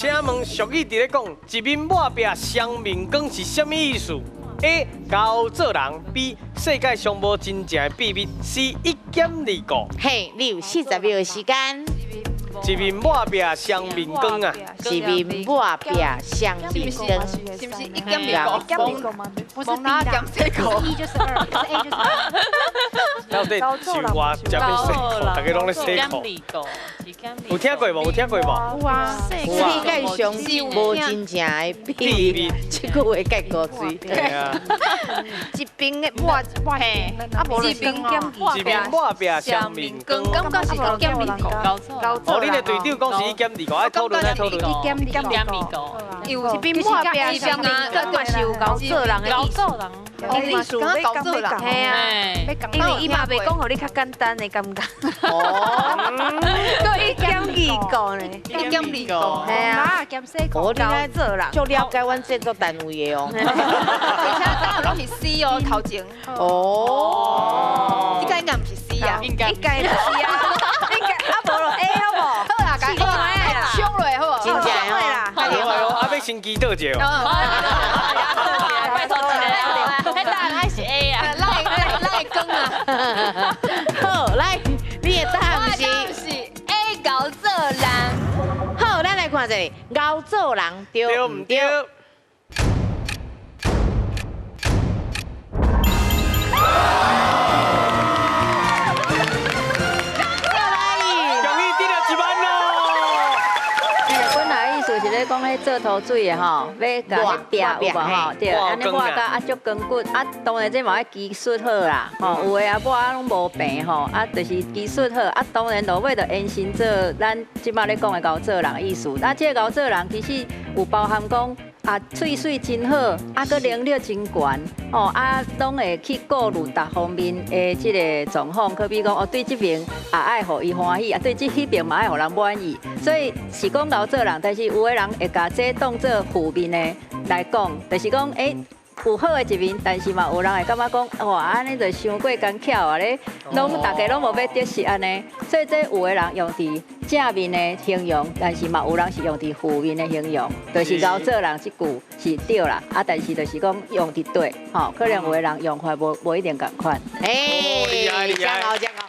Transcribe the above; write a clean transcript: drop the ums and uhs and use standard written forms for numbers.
請問俗語佇咧講，一面抹壁雙面光是啥物意思？A. 猴做人，B. 世界上無真正的秘密，C. 一兼二顧。嘿，你有40秒的時間。一面抹壁雙面光啊！一面抹壁雙面光，是毋是一兼二顧？不是 B 啦，一就是二，不是 A 就是二。到底是我食欲洗褲，大家攏咧洗褲。有聽過無？有聽過無？有啊，世界上無真正的秘密，這句話蓋古錐。對啊。一邊的抹抹，啊無一邊一面抹壁雙面光，感覺是一兼二顧。哦，恁的隊長講是一兼二顧，愛討論愛討論。一兼二顧。一邊抹壁雙面光嘛是有猴做人的意思。意思講猴做人，嘿啊，因為伊嘛袂講予你較簡單的感覺。哦，閣一兼二顧呢？一兼二顧，嘿啊，兼細顧，猴做人，足了解阮製作單位的哦。而且答案攏是 C 哦，頭前。哦，這個應該毋是 C 啊，應該應該是 C 啊，應該啊無咯 A 好無？好啦，共 A 衝落好無？真正哦，好哦，啊欲先祈禱者哦。拜託一下，彼答案愛是 A 啊，咱會講啊。好，來，你的答案是？是 A 猴做人。好，咱來看一下，猴做人對毋對？恭喜得了1萬咯！本來意思是咧講，彼做塗水的吼，欲共彼壁有無吼？對，按呢抹甲啊足光骨，啊當然這嘛愛技術好啦，吼，有的啊抹啊攏無平吼，啊就是技術好，啊當然落尾就延伸做咱這擺咧講的猴做人的意思。啊，這個猴做人其實有包含講。啊，喙水真好，啊，閣能力真懸，吼，啊，攏會去顧慮逐方面的這个狀況，可比講，哦，對這邊也愛予伊歡喜，啊，對這彼邊嘛愛予人滿意，所以是講猴做人，但是有的人會共這當做負面的來講，就是講，欸，有好的一面，但是嘛有人會感覺講，哇，按呢就傷過工巧啊咧，攏大家攏無欲得失按呢，所以這有的人用佇正面的形容，但是嘛有人是用佇負面的形容，就是猴做人這句是對啦，啊，但是就是講用佇對，吼，可能有的人用法無一定仝款。欸，真好真好。